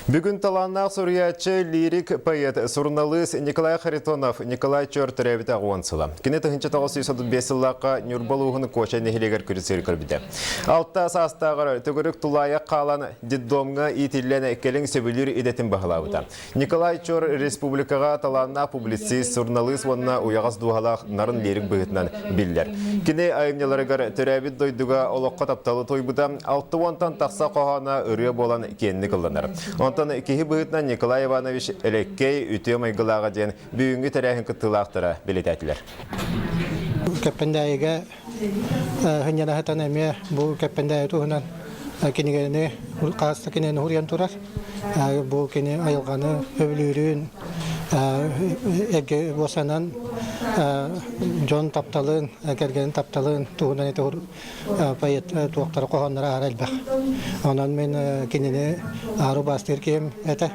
Бүгүн талааннаах суруйааччы, лирик поэт, суруналыыс Николай Харитонов Николай Чор төрөөбүтэ 10 сыла. Кини 1935 сыллаахха Ньурба улууһун Куочай нэһилиэгэр күрүсүр көрбүтэ. Алта саастааҕар төгүрүк тулаайах хаалан детдомҥа иитиллэн кэлин сөбүлүүр идэтин баһылаабыта. Николай Чор республикаҕа талааннаах публицист, суруналыыс уонна уйаҕас дууһалаах нарын лирик быһыытынан биллэр. Кини айымньыларыгар төрөөбүт дойдуга олоххо тапталы туойбута, 60-тан тахса хоһооно ырыа буолан киэнник ылланар. Онтон киһи быһыытынан Николай Иванович элэккэй, үтүө майгылааҕа диэн бүгүҥҥү тэрээһин кыттыылаахтара бэлиэтээтилэр. Кэппэндээйигэ сынньана сытан эмиэ бу Кэппэндээйи туһунан кинигэни хас да кинигэни уһуйан турар. Бу кини айылҕаны сөбүлүүрүн, эргэ буосанан дьон тапталын, кэргэнин тапталын туһунан ити поэт туохтара хоһоонноро аһара элбэх. Онон мин кинини аару баастыыр киһим этэ.